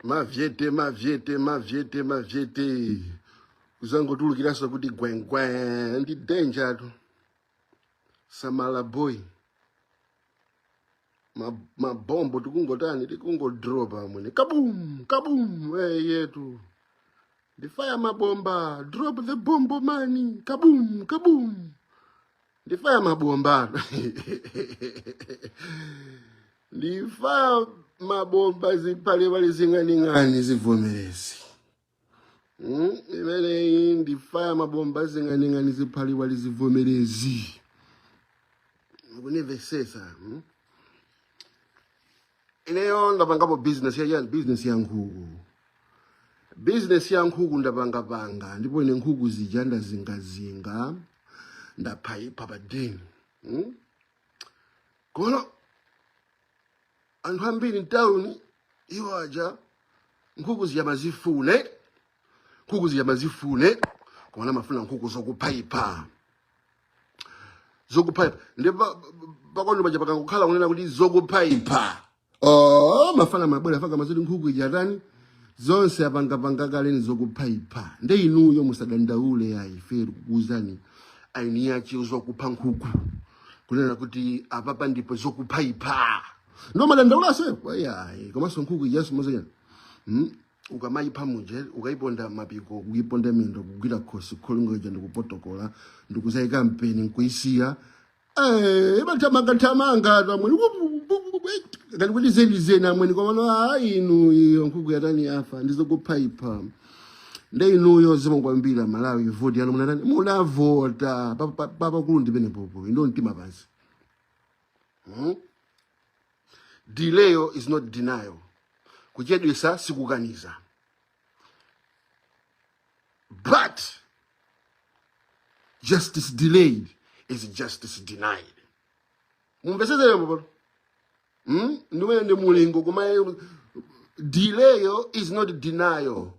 Mavyete, mavyete, mavyete, mavyete. Kuzangotulukiranso kuti gwengwe ndi danger tu. Samala boy. Mabombo tikungotani, tikungodropa amwene. Kaboom, kaboom, hey yetu. Ndi fire mabomba, drop the bombo man. Kaboom, kaboom. Ndi fire mabomba. Ndi fire mabomba zipalewale zing'aning'ani zivomerezi. Imeneyi ndi fire mabomba zing'aning'ani ziphaliwali zivomerezi. Mukunimvesesa? Ineyo ndapangapo business ya business ya nkhuku. Business ya nkhuku ndapangapanga, ndipo ine nkhuku zija ndazingazinga, ndaphayipha pa deni. Kono anthu ambiri mtawuni iwo aja nkhuku zija mazifune, nkhuku zija mazifune, koma amafuna nkhuku zokuphayipha, zokuphayipha. Ndi pakondo paja pakangokhala kunena kuti zokuphayipha, oh, mafana mabwera faka mazoti nkhuku ija tani zonse apangapanga kale ni zokuphayipha. Nde inuyo musadandaule ayi, ife tikukuwuzani aini yache zokupha nkhuku kunena kuti apapa ndipo zokuphayipha, ndo madandaula se ayi. Komanso nkhuku ijaso mozenya, Ukamayipha muje ukayiponda mapiko, kuyiponda miyendo, kugwira khosi, kholingo ija ndikupotokola, ndikuzayika mpeni nkuisiya. Eh, imathamanga thamanga amweni ngati kuti zeni zeni amweni, komano ayi, inu iyo nkhuku yatani, yafa, ndizokuphayipha. Nde inuyo zikomo kwambiri Malawi, voti yanu munatani, munavota papakulu ndipene popo ndo mtima pansi. Delay is not denial. Kuchedwesa sikukaniza, but justice delayed is justice denied. Mumvesese popo. Ndiwene ndi mulingo, koma delay is not denial,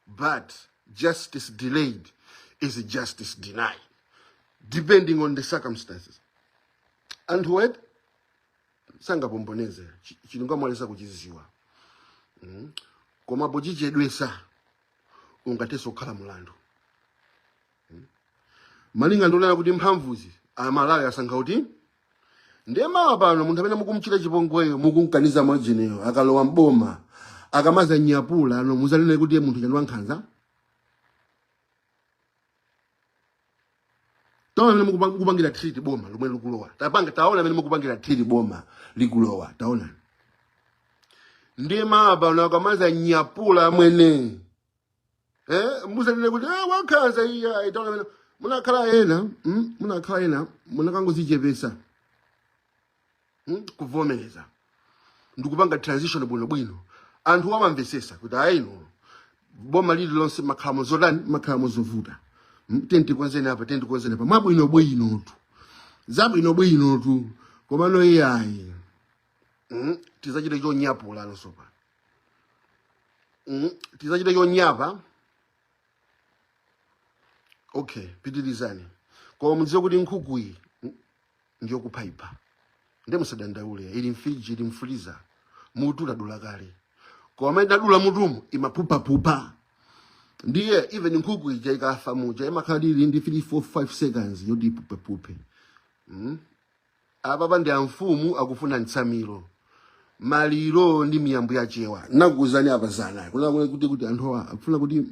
but justice delayed is justice denied, depending on the circumstances. Anthu wet sangapomboneze chilungamo alesa kuchiziwa. Koma pochichedwesa ungathenso kukhala mulandu. Malinga ndionera kuti mphamvuzi Amalawi asankha kuti ndiye mawa pano munthu amene mukumchita chipongweyo, mukumkaniza mwajeneyo, akalowa mboma akamaza nyapula ano, muzanene kuti iye munthu chani wankhanza. Taona amene mukupangira treat boma lomwe likulowa. Tapanga, taona amene mukupangira treat boma likulowa, taona. Ndiye mawa pano akamaza nyapula amwene, muzanene kuti wankhanza iya. Taona amene munakhala ena, Munakhala ena munakangozichepesa, Kuvomereza ndikupanga transition bwinobwino. Anthu amamvesesa kuti ayino boma lililonse makhalamo zotani, makhalamo zovuta. Tentikonzeni apa, tentikonzeni apa, mwabwinobwinotu, zabwinobwinotu. Komano iyayi, Tizachite chonyapula nsopa, Tizachite chonyapa. Okay, pitirizani, koma mudziwe kuti nkhuku iyi ndiyokuphayipha, nde musadandaule. Ili mfriji, ili mfreezer, mutu tadula kale, koma idadula mutumu imaphuphaphupha. Ndiye even nkhuku ija ikafa muja imakhala ili ndi 3 4 5 seconds yoti iphuphephuphe. Apapa ndi amfumu akufuna mtsamiro, maliro ndi miyambo yachewa. Nakuuzani apa zana kuna kuti anthu awa akufuna kuti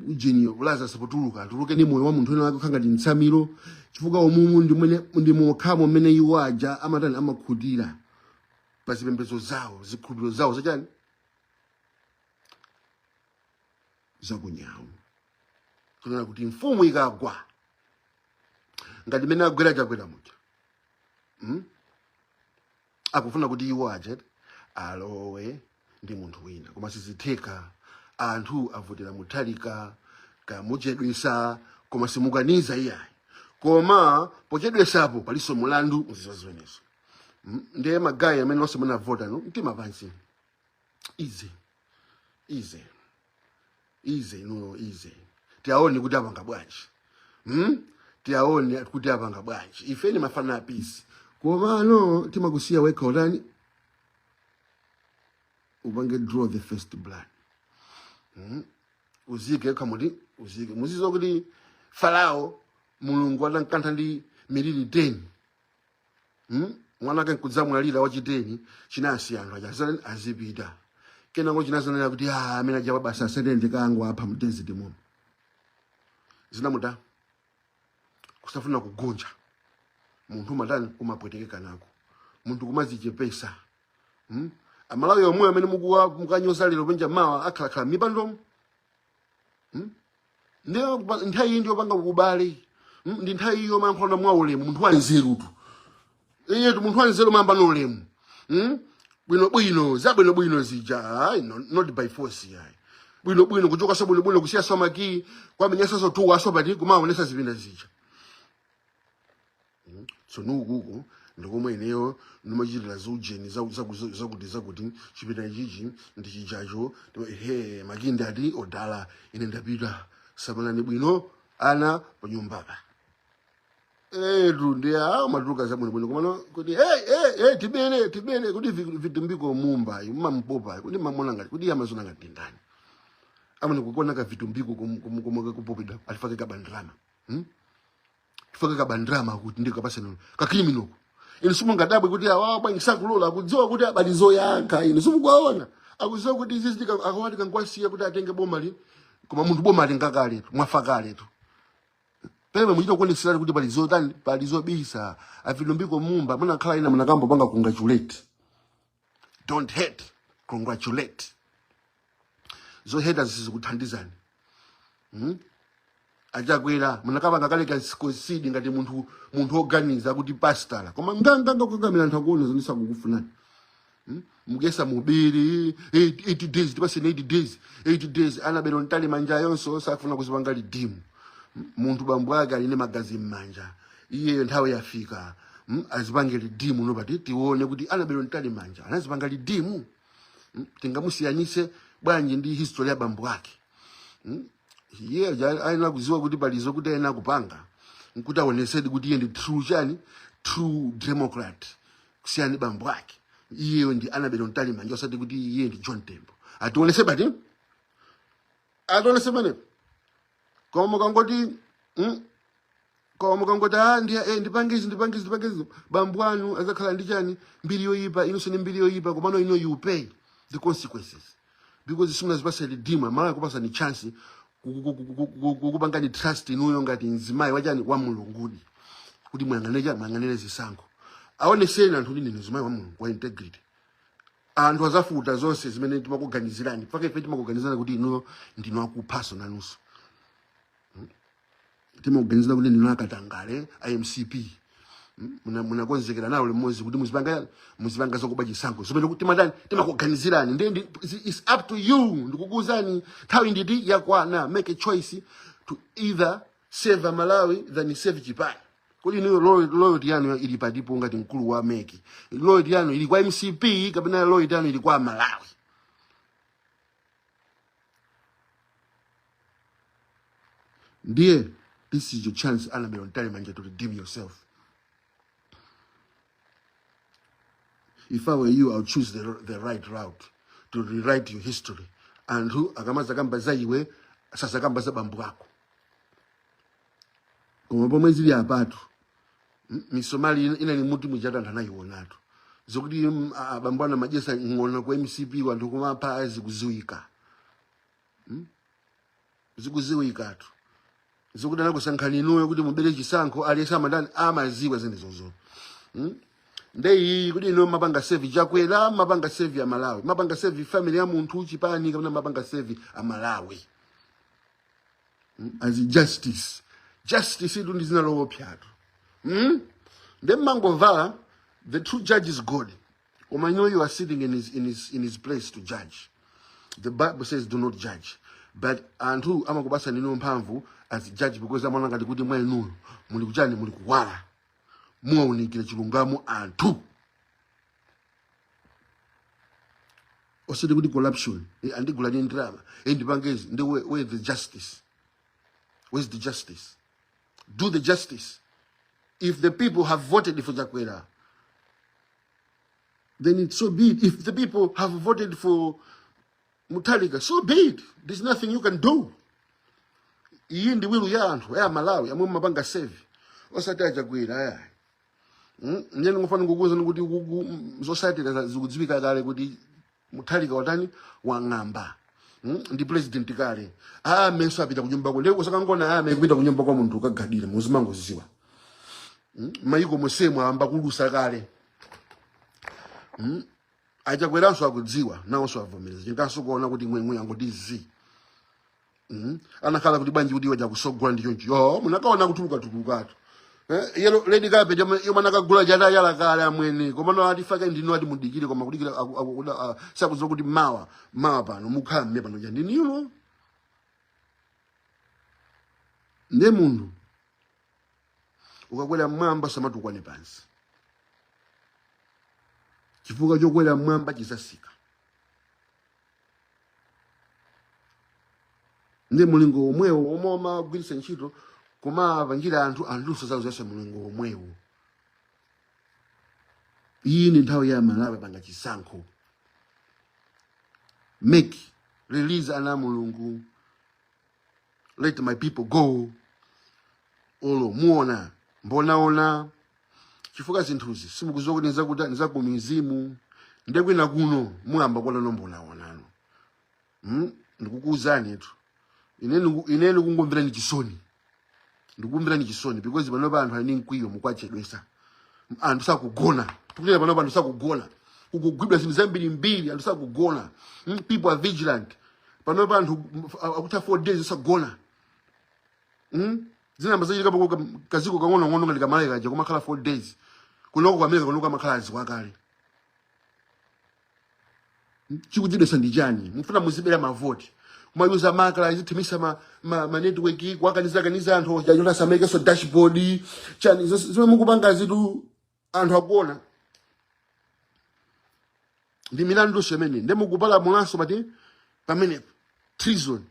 ujeniyo Lazarus potuluka atuluke ndi moyo wa munthu wina wake ngati mtsamiro, chifukwa umumu ndi mwene ndi mokhamo mmene iwo aja amatani, amakhutira pa zipembedzo zawo, zikhulupiriro zawo zachani, zakunyawu, kunena kuti mfumu ikagwa ngati mmene agwera Chakwera muja, Akufuna kuti iwo aje alowe ndi munthu wina, koma sizitheka. Anthu avotera Mutharika, kamuchedwesa, koma simukaniza iyayi, koma pochedwesapo palinso mulandu, muzizo zimenezo. Ndiye magayi amene onse munavota no, mtima pansi, easy, easy, easy, inuyo easy. Tiaone kuti apanga bwanji, Tiaone kuti apanga bwanji. Ife ni mafana a peace, komano timakusiya wekha utani. Upange draw the first blood. Uzike khamuti uzike muzizo kuti Farao Mulungu atankantha ndi miliri 10, Mwana ake nkudzamwalira wachi 10, chinasiya anthu aja azipita. Kenako chinazanena kuti, ah, amene aja basi asatende kango apha mu desert muno. Zinamuta kusafuna kugonja. Munthu umatani? Umapwetekeka nako. Munthu kumazichepesa, Amalawi omwe amene mukuwa mukanyoza lero, penja mawa akhalakhala mipandomo, Ndiyo nthawi iyi ndiyopanga ubale, Ndi nthawi iyo mayankhulana mwa ulemu. Munthu wanzerutu iyetu, munthu wanzeru mayamba na ulemu, Bwinobwino, zabwinobwino zija. Ayi, no, not by force, ayi. Bwinobwino kuchokaso bwinobwino, kusiyaso makiyi, kwamenyasaso tuwaso pati, kumaonesa zipinda zija. Tsono ukuku ndikomwe ineyo ndimachitira zaujeni, zakuti zakuti chipinda ichichi ndi chijacho. He, makiyi ndati odala, ine ndapita, samalani bwino ana panyumbapa. Etu ndi a matuluka zabwinobwino. Komano kuti hey, hey, hey, tibere tibere kuti Vitumbiko Mumba mampopa kuti mamona ngati kuti amazona ngati ndani amene kukuona ka Vitumbiko komwe kupopedwa alifake kabandrama, Chifukwa kabandrama kuti ndi kapaseno ka criminal. Inu simungadabwe kuti awa bwanji sakulola, akudziwa kuti abali zoyankha. Inu simukuwaona, akudziwa kuti izi zitika akawati kangwasiya kuti atenge boma li, koma munthu boma atenga kaletu, mwafa kaletu. Pemwe muchita kuoneserani kuti pali zotani, pali zobisa. Avitumbiko Mumba munakhala ina munakambo panga congratulate. Don't hate, congratulate. Zoheta zizikuthandizani, Achakwera munakapanga kale concede ngati munthu oganiza kuti pastala, koma nganganga kukakamira anthu akuona zonisakukufunani. Mukesa mubiri 8 days, tipaseni 8 days, 8 days. Annabel Mtalimanja yonso safuna kuzipanga redeem. Munthu bambo ake aline magazi m'manja, iyeyo nthawi yafika, Azipange redeem nopati tione kuti Annabel Mtalimanja anazipanga redeem, Tingamusiyanise bwanji ndi history ya bambo ake, Iye ayenera kuziwa kuti palizo kuti ayenera kupanga nkuti aonesedi kuti iye ndi true chani, true democrat, kusiyana ndi bambo ake. Iyeyo ndi Annabel Mtalimanja, osati kuti iye ndi John Tembo. Ationese pati, ationese panepo. Koma mukangoti, Koma mukangoti, ah, ndi ndipange izi, ndipange izi, ndipange izi, bambo anu azakhala ndi chani? Mbiri yoyipa. Inunso ni mbiri yoyipa. Komano ino you pay the consequences because simunazipasa redeem. Amalawi kupasani chance, kukupangani trust inuyo ngati mzimayi wachani, wa Mulungudi, kuti muyang'anire chani, muyang'anire zisankho. Aoneseni anthu kuti ndinu mzimayi wa Mulungu wa integrity. Anthu azafuta zonse zimene timakuganizirani. Paka ife timakuganizirani kuti inuyo ndinu akuphaso nanunso. Timakuganizira kuti ndinu akatangale iMCP. Munakonzekera nawo limodzi kuti muzipanga zakuba chisankho zimene kuti timatani, timakuganizirani. Ndiye it's up to you. Ndikukuwuzani, nthawi nditi yakwana. Make a choice to either save Malawi than save chipani. Kodi inuyo loyalty yanu ili patipo ngati mkulu wa MEC? Loyalty yanu ili kwa MCP kapena loyalty yanu ili kwa Malawi? Ndiye this is your chance, Annabel Mtalimanja, to redeem yourself. If I were you, I'll choose the right route to rewrite your history. Anthu akamazakamba za iwe, sazakamba za bambo ako. Koma pomwe zili apatu, misomali inali muti mujata, anthu anayionatu zokuti abambo ana majesa ng'ono ku MCP, anthu kumapha, zikuziwika, Zikuziwikatu zokuti anakusankhani inuyo kuti mubere chisankho. Aliyense amadani amaziwa zimenezozo, Nde iyi kuti ino mapanga serve Chakwera, mapanga serve ya Malawi, mapanga serve family ya munthu, chipani, kapena mapanga serve a Malawi, As justice, justice itu ndi zina loopsatu, Nde mmangovala. The true judge is God. Koma you know you are sitting in his place to judge. The Bible says do not judge, but anthu amakupasa nino mphamvu as judge because amaona ngati kuti mwa inuyo muli kuchani, muli kuwala, muwaunikira chilungamo anthu, osati kuti corruption, andigula ndi ndalama, ndipange izi. Ndi where the justice? Where's the justice? Do the justice. If the people have voted for Chakwera, Then it's so be it. If the people have voted for Mutharika, so be it. There's nothing you can do. Iyi ndi will ya anthu ya Malawi amwe mumapanga save, osati achakwera aya. Ndiye ndingofuna kukuwuzani kuti zotsatira zikudziwika kale kuti Mutharika watani, wang'amba. Ndi president kale. Amenso apita kunyumbako, ndiye kusakangona ame kupita kunyumba kwa munthu ukagadira muzimangoziwa. Mayiko mosemo ayamba kulusa kale. Achakweranso akudziwa, nawonso avomereza chinkanso kuona kuti ngwengwe angoti zi. Anakhala kuti bwanji kuti waja kusogola ndi chonchi yo munakaona kutuluka tulukatu. Yellow red carpet yomwe anakagula chata yala kale amwene, koma no ati fake ndinu ati mudikire, koma kudikira sakudziwa kuti mawa mawa pano mukhala mme pano cha ndinilo. Nde munthu ukakwera mmwamba samatukwane pansi, chifukwa chokwera mmwamba chizasika. Ndi mulingo womwewo omwe amagwiritsa ntchito kumapangira anthu, anthunso zauzanso mulingo womwewo. Iyi ndi nthawi ya Malawi apanga chisankho. Make release ana a Mulungu, let my people go. Olo muona mbonaona, chifukwa zinthuzi simukuziwa kuti nzakuti nzakumizimu, ndekwina kuno muyamba kuona nombonaonano. Ndikukuwuzani tu, ine ndikungomverani chisoni, ndikumverani chisoni because panopa anthu ali ndi mkwiyo, mukwachedwesa anthu sakugona. Tikunena panopa anthu sakugona, kukugwidwa zinthu zambirimbiri, anthu sakugona. People are vigilant panopa, anthu akutha 4 days osagona. Zinamba zachitika pako kaziko kang'onong'ono ngati kamalawi kaja kumakhala 4 days. Kunoko ku America kunoko amakhala aziwa kale. Chikuchedwesa ndi chani? Mufuna muzibera mavoti, kumayuza makala izithimisa ma network, kuwakanizakaniza anthu achota samekeso dashboard chani, zomwe mukupanga zitu anthu akuona ndi milandu imene nde mukupalamulanso pati pamenepo treason.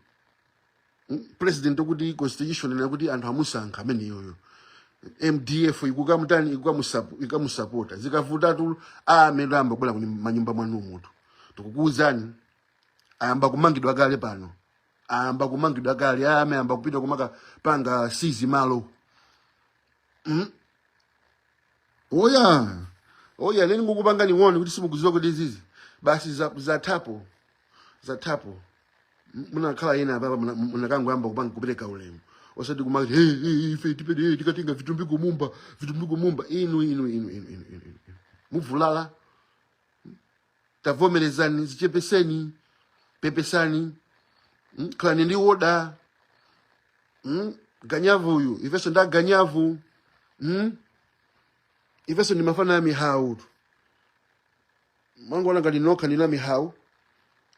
President okuti constitution ina kuti anthu amusankha ameneyoyo, MDF ikukamutani, ikukamusapota. Zikavutatu amene ayamba kubwera kuni manyumba mwanu mutu, tikukuwuzani ayamba kumangidwa kale pano, ayamba kumangidwa kale, ame ayamba kupita kumakapanga seize malo. Oya oya, neni ngukupanga niwone kuti simukuziwa kuti izizi basi zathapo zathapo. Munakhala ena apapa munakangoyamba kupanga kupereka ulemu, osati kumati hey, hey, ife tipede hey, tikatenga Vitumbiko Mumba, Vitumbiko Mumba. Inu inu inu inu inu inu inu muvulala. Tavomerezani, zichepeseni, pepesani. Khalani ndi woda. Ganyavu uyu ifenso nda ganyavu. Ifenso ndi mafana ya mihawu tu, mwangoona ngati nokha ndina mihawu.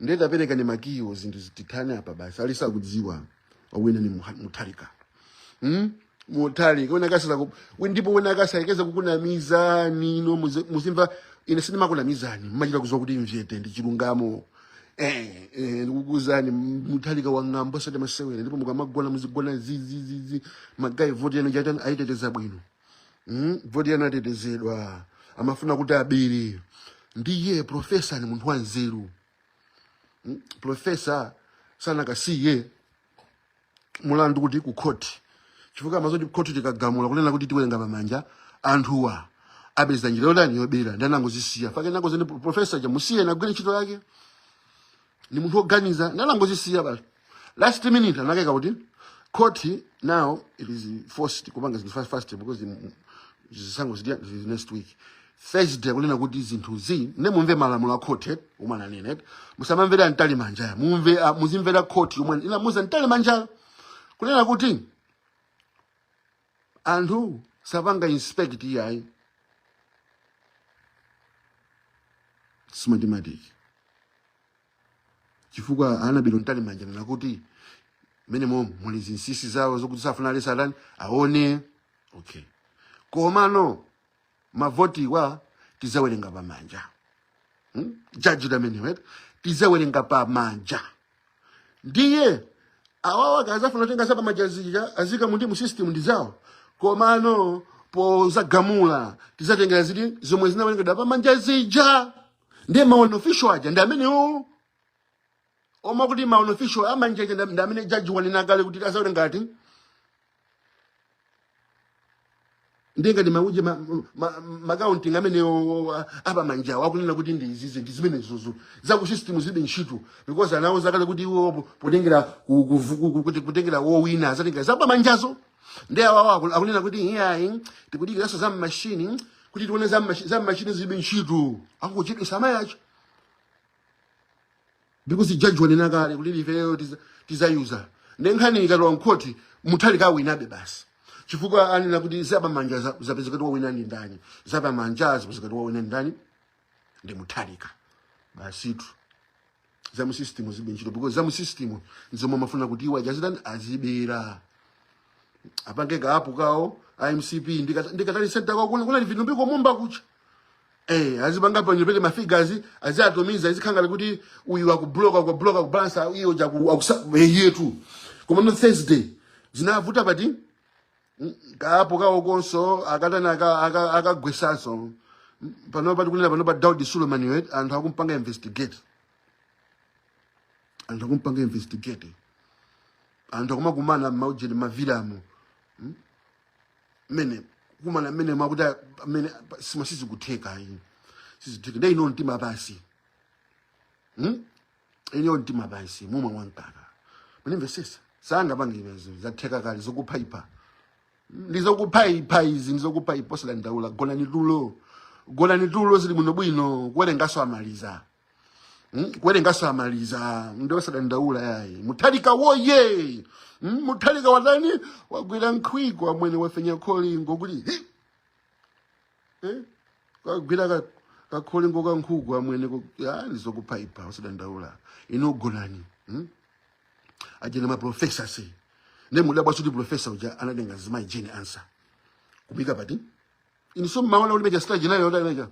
Ndiye tapereka ni makiwo, zinthu zitithane apa basi. Alisa akudziwa wawina ni Mutharika. Mutharika wena kasala ndipo wena kasayekeza kukunamizani no muzimva ine sindimakunamizani, mmachita kuziwa kuti mvyete ndi chilungamo. Ndikukuuzani Mutharika wang'amba osati masewera, ndipo mukamagona muzigona zizizizi. Magayi, voti yanu chatani ayiteteza bwino. Voti yanu atetezedwa, amafuna kuti abere. Ndiye professor ni munthu wa nzeru. Professor sanakasiye mulandu kuti ku court, chifukwa amazoti court tikagamula kunena kuti tiwerenga pamanja, anthuwa apeza njira yotani yobera, ndi anangozisiya. Fake nangozeni professor jamusiye nagwire ntchito yake, ni munthu woganiza, ndi anangozisiya basi. Last minute anakeka kuti court now it is forced kupanga zinthu fast fast because zisankho zili next week Thursday, kunena kuti zinthu zi ne mumve malamulo a court omwe ananena. Musamamvera Mtalimanja ya mumve, muzimvera court yomwe inamuza Mtalimanja kunena kuti anthu sapanga inspect iyayi Smartmatic, chifukwa anabiro Mtalimanja nena kuti mene momwe muli zinsinsi zawo zokuti safuna alesa atani aone. Okay, komano mavotiwa tizawerenga pamanja. Jaji amenewo tizawerenga pamanja, ndiye awawa akazafuna kutenga za pamanja zija azika mundi mu system ndi zawo, komano pozagamula tizatengera ziti zomwe zinawerengedwa pamanja zija. Ndiye ma unofficial aja ndi amenewo omwe kuti ma unofficial amanja aja ndi amene jaji wanena kale kuti azaone ngati ndiye ngati mauje ma counting amenewo apa manjawo akunena kuti ndi izizi ndi zimenezozo zaku system zilibe ntchito, because anawuza kale kuti iwo potengera kuti kutengera wowina azatenga zapa manjazo. Ndi awawo akunena kuti iyayi, tikudikiranso za mmashini kuti tione za mmashini zilibe ntchito, akuchedwesa amayi acho because judge wanena kale kuti ifeyo tizayuza. Ndi nkhani ikalowa mkhoti, Mutharika awinabe basi, chifukwa anena kuti zapamanja zapezeka kuti wawina ndi ndani? Zapamanja zapezeka kuti wawina ndi ndani? Ndi Mutharika basitu. Za mu system zilibe ntchito, because za mu system nzomwe amafuna kuti iwo achazitani, azibera, apange kaapu kawo a MCP ndikatali center kwawo kunali Vitumbiko Mumba kucha. Azipanga panyopete ma figures, aziatumiza, azikhangala kuti uyu akubloka, akubloka, akubalansa iyo jaku akusa yetu. Koma no, Thursday zinavuta pati kaapu kawo konso akatani akagwesanso. Pano pati kunena pano pa Daudi Suleiman yo, anthu akumpanga investigate, anthu akumpanga investigate, anthu akumakumana maujeni mavilamo mmene kumana mmene mwakuti mmene sima sizikutheka ayi, sizikutheka. Ndi ino mtima pasi, Ino mtima pasi mumwe mwankaka munimvesesa sangapange imezo, zatheka kale. Zokuphaipa ndizokuphaipa izi, ndizokuphaipa, osadandaula. Gonani tulo, gonani tulo, zili bwino bwino. Kuwerengaso amaliza, Kuwerengaso amaliza, ndi osadandaula yayi. Mutharika woye, Mutharika watani? Wagwira nkhwiko amwene, wafenya kholingo kuti hi! Eh? Kagwira kakholingo ka nkhuku amwene, ndizokuphaipa, osadandaula ino, gonani, Ajene maprofesa se ne mudabwa kuti profesa uja anatenga zimayi Jane Ansah kumika pati iniso mmaona kuti meja stage nayo yodali meja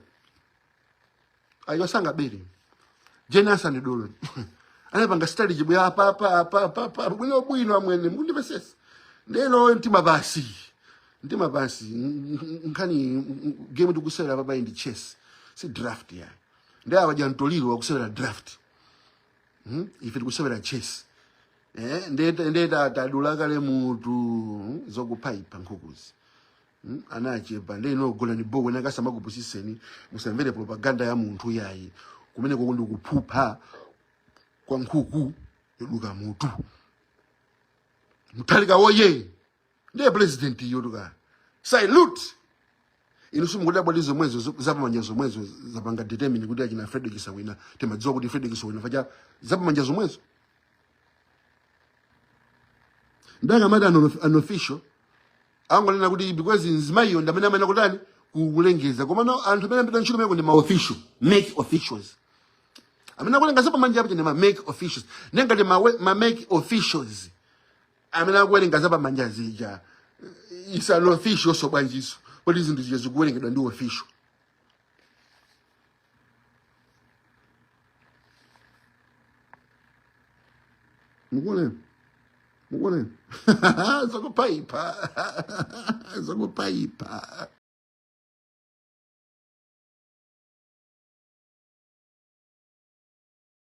ayo sangabere. Jane Ansah ni dolo, anapanga strategy bwa apa apa apa apa apa bwino bwino amwene, mukundipesesa ndeno. Mtima basi, mtima basi. Nkhani game tikusewera papa ndi chess, si draft ya ndi awa jantoliro wakusewera draft, Ife tikusewera chess, eh, ndeta tadula kale mutu, Zokuphaipa nkhukuzi, Anachepa ndeno golani boko nakasamakupusiseni, musamvere propaganda ya munthu yayi. Kumene koko ndi kuphupha kwa nkhuku yoduka mutu. Mutharika woye, ndiye president iyo tuka salute. Inu simukudabwa ndi zomwezo zapamanja zomwezo zapanga determine kuti achina Frederick sawina? Timadziwa kuti Frederick sawina facha zapamanja zomwezo. Ndakamati unofficial angonena kuti because mzimayiyo ndi amene amene kutani kulengeza, koma no, anthu amene ambita ntchito meko ndi ma official, MEC officials amene akulenga zapamanja apo ndi ma MEC officials. Nengati ma MEC officials amene akuwerenga zapamanja zija is an official, so bwanjiso kuti zinthu zija zikuwerengedwa ndi official? Mukuona, mukuona, zokupaipa, zokupaipa.